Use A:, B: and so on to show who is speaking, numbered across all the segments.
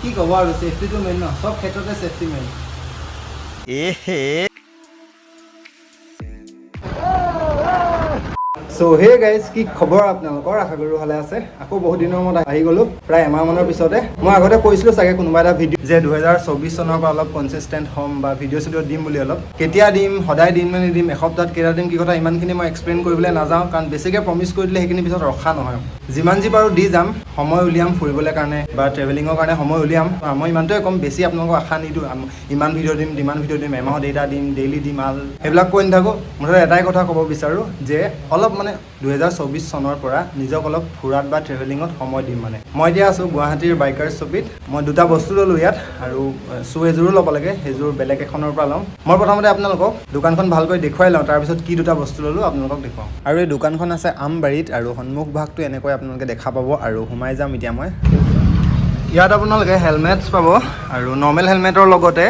A: কি ক'ব আৰু, ছেফটিটো মেইন ন, চব ক্ষেত্ৰতে ছেফটি মেইন।
B: এহে।
A: চ' হে গাইজ, কি খবৰ আপোনালোকৰ? আশা কৰোঁ ভালে আছে। আকৌ বহুত দিনৰ মূৰত আহি গ'লোঁ, প্ৰায় এমাহ মানৰ পিছতে। মই আগতে কৈছিলোঁ চাগে কোনোবা এটা ভিডিঅ' যে 2024 চনৰ পৰা অলপ কনচিষ্টেণ্ট হ'ম বা ভিডিঅ' চিডিঅ' দিম বুলি। অলপ কেতিয়া দিম, সদায় দিম নে নিদিম, এসপ্তাহত কেইটা দিম, কি কথা, ইমানখিনি মই এক্সপ্লেইন কৰিবলৈ নাযাওঁ, কাৰণ বেছিকৈ প্ৰমিছ কৰি দিলে সেইখিনি পিছত ৰখা নহয়। যিমান যি পাৰোঁ দি যাম। সময় উলিয়াম ফুৰিবলৈ কাৰণে বা ট্ৰেভেলিঙৰ কাৰণে সময় উলিয়াম। মই ইমানটোৱে ক'ম, বেছি আপোনালোকক আশা নিদিওঁ, ইমান ভিডিঅ' দিম, তিমান ভিডিঅ' দিম, এমাহত এইটা দিম, ডেইলি দিম, আল সেইবিলাক কৈ নাথাকোঁ। মুঠতে এটাই কথা ক'ব বিচাৰোঁ যে অলপ মানে 2024 চনৰ পৰা নিজক অলপ ফুৰাত বা ট্ৰেভেলিঙত সময় দিম। মানে মই এতিয়া আছোঁ গুৱাহাটীৰ বাইকাৰ্ছ চুপিত। মই দুটা বস্তু ল'লোঁ ইয়াত আৰু শ্বু এযোৰো ল'ব লাগে, সেইযোৰ বেলেগ এখনৰ পৰা ল'ম। মই প্ৰথমতে আপোনালোকক দোকানখন ভালকৈ দেখুৱাই লওঁ, তাৰপিছত কি দুটা বস্তু ল'লোঁ আপোনালোকক দেখুৱাওঁ। আৰু এই দোকানখন আছে আমবাৰীত আৰু সন্মুখ ভাগটো এনেকৈ আপোনালোকে দেখা পাব আৰু সোমাই যাম এতিয়া মই। ইয়াত আপোনালোকে হেলমেটছ পাব আৰু নৰ্মেল হেলমেটৰ লগতে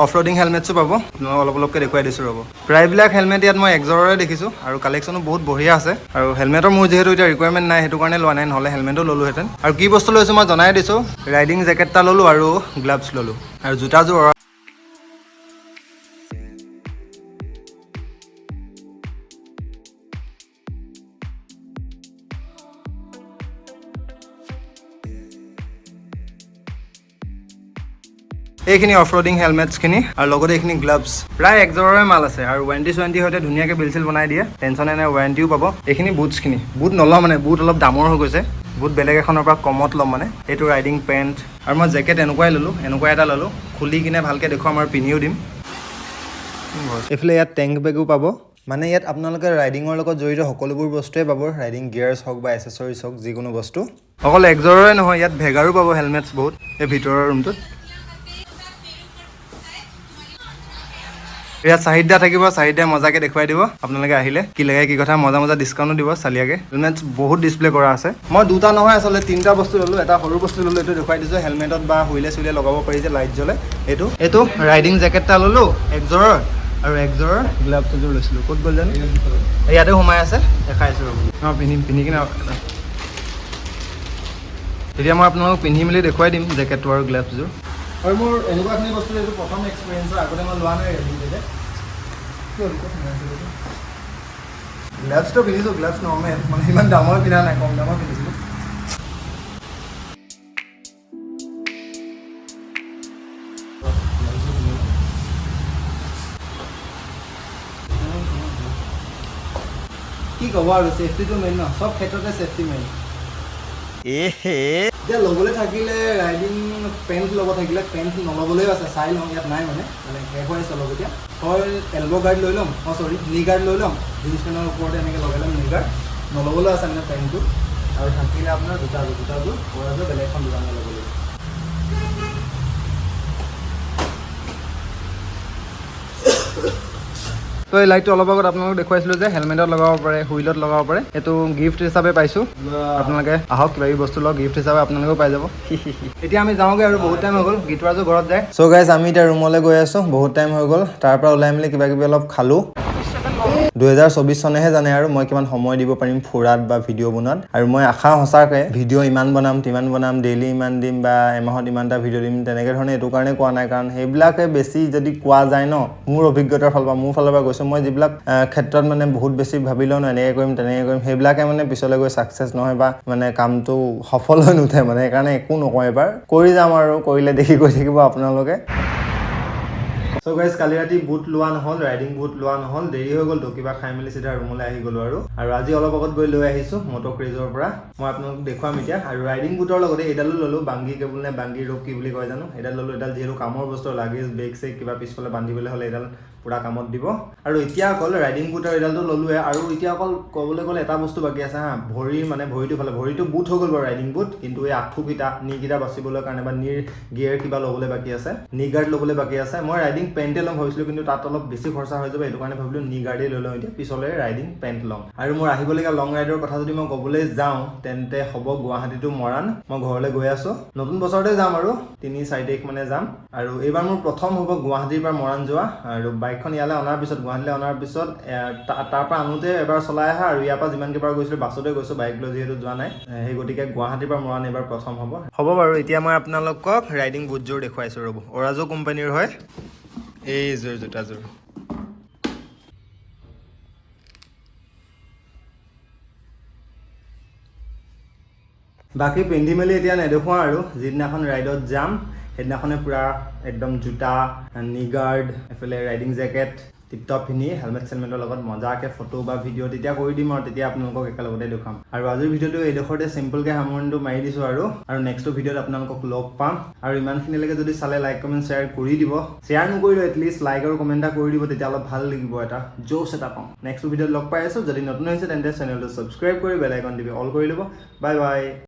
A: অফ ৰ'ডিং হেলমেটছো পাব। আপোনালোকক অলপ অলপকৈ দেখুৱাই দিছোঁ, ৰ'ব। প্ৰায়বিলাক হেলমেট ইয়াত মই এক্সৰৰে দেখিছোঁ আৰু কালেকশ্যনো বহুত বঢ়িয়া আছে। আৰু হেলমেটৰ মোৰ যিহেতু এতিয়া ৰিকুৱাৰমেণ্ট নাই, সেইটো কাৰণে লোৱা নাই, নহ'লে হেলমেটো ল'লোহেঁতেন। আৰু কি বস্তু লৈছোঁ মই জনাই দিছোঁ। ৰাইডিং জেকেট এটা ল'লোঁ আৰু গ্লাভছ ল'লোঁ আৰু জোতাযোৰ। এইখিনি অফ ৰ'ডিং হেলমেটছখিনি আৰু লগতে এইখিনি গ্লাভছ। প্ৰায় একযোৰৰে মাল আছে আৰু ৱাৰেণ্টি চোৱাৰেণ্টি সৈতে ধুনীয়াকৈ বিল চিল বনাই দিয়ে, টেনশ্যনে নাই, ৱাৰেণ্টিও পাব। এইখিনি বুটছখিনি, বুট নলওঁ, মানে বুট অলপ দামৰ হৈ গৈছে, বুট বেলেগ এখনৰ পৰা কমত ল'ম। মানে এইটো ৰাইডিং পেণ্ট আৰু মই জেকেট এনেকুৱাই ল'লোঁ, এনেকুৱা এটা ল'লোঁ। খুলি কিনে ভালকৈ দেখুৱাম আৰু পিন্ধিও দিম। এইফালে ইয়াত টেংক বেগো পাব। মানে ইয়াত আপোনালোকে ৰাইডিঙৰ লগত জড়িত সকলোবোৰ বস্তুৱে পাব, ৰাইডিং গিয়াৰ্ছ হওক বা এচেচৰিজ হওক, যিকোনো বস্তু। অকল এক্সৰৰে নহয়, ইয়াত ভেগাৰো পাব হেলমেটছ বহুত। এই ভিতৰৰ ৰুমটোত ইয়াত চাহিদা থাকিব, চাহিদাই মজাকে দেখুৱাই দিব আপোনালোকে আহিলে কি লাগে কি কথা, মজা মজা ডিছকাউণ্টো দিব চালিয়াকে। হেলমেটছ বহুত ডিছপ্লে কৰা আছে। মই দুটা নহয়, আচলতে তিনিটা বস্তু ল'লোঁ। এটা সৰু বস্তু ল'লোঁ, এইটো দেখুৱাই দিছোঁ। হেলমেটত বা হুইলে চুইলে লগাব পাৰি যে লাইট জ্বলে এইটো। এইটো ৰাইডিং জেকেট এটা ল'লোঁ একযোৰৰ আৰু একযোৰৰ গ্লাভছ এযোৰ লৈছিলোঁ। ক'ত গ'ল জানো? ইয়াতে সোমাই আছে, দেখাই আছোঁ ৰ'ব। অঁ, পিন্ধিম, পিন্ধি কিনে তেতিয়া মই আপোনালোকক পিন্ধি মেলি দেখুৱাই দিম জেকেটটো আৰু গ্লাভছযোৰ। আৰু মোৰ এনেকুৱাখিনি বস্তু এইটো প্ৰথম এক্সপিৰিয়েঞ্চ হয়, আগতে মই লোৱা নাই ৰাইডিং জেকেট। কি হ'ল, ক'ত সোমাই আছে এইটো? গ্লাভছটো পিন্ধিছোঁ, গ্লাভছ নৰ্মেল, মানে ইমান দামৰ পিন্ধা নাই, কম দামৰ পিন্ধিছিলোঁ। কি ক'ব আৰু, ছেফটিটো মেইন ন, চব ক্ষেত্ৰতে ছেফটি মেইন।
B: এহে।
A: এতিয়া ল'বলৈ থাকিলে, ৰাইডিং পেণ্ট ল'ব থাকিলে পেণ্ট নল'বলৈও আছে, চাই লওঁ। ইয়াত নাই, মানে শেষ হৈ আছে অলপ এতিয়া। হয় এলব' গাৰ্ড লৈ ল'ম, অঁ চৰি, নি গাৰ্ড লৈ ল'ম, জিন্স পেণ্টৰ ওপৰতে এনেকৈ লগাই ল'ম নি গাৰ্ড। নল'বলৈও আছে মানে পেণ্টটো। আৰু থাকিলে আপোনাৰ জোতাযোৰ, জোতাযোৰ কৰাযোৰ বেলেগ এখন দোকানত ল'ব লাগিব। তো এই লাইটটো অলপ আগত আপোনালোকক দেখুৱাইছিলোঁ যে হেলমেটত লগাব পাৰে, হুইলত লগাব পাৰে। এইটো গিফ্ট হিচাপে পাইছোঁ। আপোনালোকে আহক, কিবা কিবি বস্তু লওক, গিফ্ট হিচাপে আপোনালোকেও পাই যাব। এতিয়া আমি যাওঁগৈ আৰু, বহুত টাইম হৈ গ'ল। গীতৰাজো ঘৰত যায়।
C: চ' গাইজ, আমি এতিয়া ৰুমলৈ গৈ আছোঁ, বহুত টাইম হৈ গ'ল। তাৰ পৰা ওলাই মেলি কিবা কিবি অলপ খালোঁ। 2024 চনেহে জানে আৰু মই কিমান সময় দিব পাৰিম ফুৰাত বা ভিডিঅ' বনোৱাত। আৰু মই আশা সঁচাকৈ ভিডিঅ' ইমান বনাম, তিমান বনাম, ডেইলি ইমান দিম বা এমাহত ইমানটা ভিডিঅ' দিম, তেনেকৈ ধৰণে এইটো কাৰণে কোৱা নাই, কাৰণ সেইবিলাকে বেছি যদি কোৱা যায় ন, মোৰ অভিজ্ঞতাৰ ফালৰ পৰা, মোৰ ফালৰ পৰা কৈছোঁ, মই যিবিলাক ক্ষেত্ৰত মানে বহুত বেছি ভাবি লওঁ ন, এনেকৈ কৰিম, তেনেকৈ কৰিম, সেইবিলাকে মানে পিছলৈ গৈ ছাকচেছ নহয় বা মানে কামটো সফল হৈ নুঠে। মানে সেইকাৰণে একো নকওঁ, এবাৰ কৰি যাম আৰু কৰিলে দেখি গৈ থাকিব আপোনালোকে। চ' গাইজ, কালি ৰাতি বুট লোৱা নহ'ল, ৰাইডিং বুট লোৱা নহ'ল, দেৰি হৈ গ'লতো। কিবা খাই মেলি চিধা ৰুমলৈ আহি গ'লো আৰু আজি অলপ আগত গৈ লৈ আহিছোঁ মটৰ ক্ৰেজৰ পৰা। মই আপোনালোক দেখুৱাম এতিয়া। আৰু ৰাইডিং বুটৰ লগতে এইডালো ল'লোঁ, বাংগি কেবুল নে বাংগি ৰোপ কি বুলি কয় জানো, এইডাল ল'লোঁ। এইডাল যিহেতু কামৰ বস্তু, লাগেজ বেগ চেগ কিবা পিছফালে বান্ধিবলৈ হ'লে এইডাল পূৰা কামত দিব। আৰু এতিয়া অকল ৰাইডিং বুট আৰু এইডালটো ল'লোৱে আৰু এতিয়া অকল ক'বলৈ গ'লে এটা বস্তু বাকী আছে। হা, ভৰিৰ মানে ভৰিটো ফালে, ভৰিটো বুট হৈ গ'ল বাৰু ৰাইডিং বুট, কিন্তু এই আঁঠুকেইটা, নিকেইটা বাচিবলৈ কাৰণে বা নিৰ গিয়েৰ কিবা ল'বলৈ বাকী আছে, নি গাৰ্ড ল'বলৈ বাকী আছে। মই ৰাইডিং পেণ্টে ল'ম ভাবিছিলোঁ, কিন্তু তাত অলপ বেছি খৰচা হৈ যাব, সেইটো কাৰণে ভাবিলোঁ নি গাৰ্ডেই লৈ লওঁ এতিয়া, পিছলৈ ৰাইডিং পেণ্ট ল'ম। আৰু মোৰ আহিবলগীয়া লং ৰাইডৰ কথা যদি মই ক'বলৈ যাওঁ, তেন্তে হ'ব গুৱাহাটী টু মৰাণ। মই ঘৰলৈ গৈ আছোঁ, নতুন বছৰতে যাম আৰু 3-4 তাৰিখ মানে যাম। আৰু এইবাৰ মোৰ প্ৰথম হ'ব গুৱাহাটীৰ পৰা মৰাণ যোৱা আৰু বাইক বাইকখন ইয়ালৈ অনাৰ পিছত, গুৱাহাটীলৈ অনাৰ পিছত তাৰ পৰা আনোতে এবাৰ চলাই অহা আৰু ইয়াৰ পৰা যিমান কেইবাৰ গৈছিলোঁ বাছতে গৈছোঁ, বাইক লৈ যিহেতু যোৱা নাই। সেই গতিকে গুৱাহাটীৰ পৰা মৰাণ এইবাৰ প্ৰথম হ'ব। হ'ব বাৰু, এতিয়া মই আপোনালোকক ৰাইডিং বুটযোৰ দেখুৱাইছোঁ, ৰ'ব। অৰাজো কোম্পানীৰ হয় এইযোৰ জোতাযোৰ। বাকী পিন্ধি মেলি এতিয়া নেদেখুৱাওঁ আৰু যিদিনাখন ৰাইডত যাম সেইদিনাখনে পূৰা একদম জোতা, নি গাৰ্ড, এইফালে ৰাইডিং জেকেট টিপটপ পিন্ধি হেলমেট চেলমেটৰ লগত মজাকৈ ফটো বা ভিডিঅ' তেতিয়া কৰি দিম আৰু তেতিয়া আপোনালোকক একেলগতে দেখুৱাম। আৰু আজিৰ ভিডিঅ'টো এইডোখৰতে চিম্পলকৈ সামৰণিটো মাৰি দিছোঁ আৰু নেক্সটটো ভিডিঅ'ত আপোনালোকক লগ পাম। আৰু ইমানখিনিলৈকে যদি চালে, লাইক, কমেণ্ট, শ্বেয়াৰ কৰি দিব। শ্বেয়াৰ নকৰিলেও এটলিষ্ট লাইক আৰু কমেণ্ট এটা কৰি দিব, তেতিয়া অলপ ভাল লাগিব, এটা জ'চ এটা পাম। নেক্সট ভিডিঅ'ত লগ পাই আছোঁ। যদি নতুন হৈছে তেন্তে চেনেলটো ছাবস্ক্ৰাইব কৰি বেল আইকন টিপি অল কৰি ল'ব। Bye bye.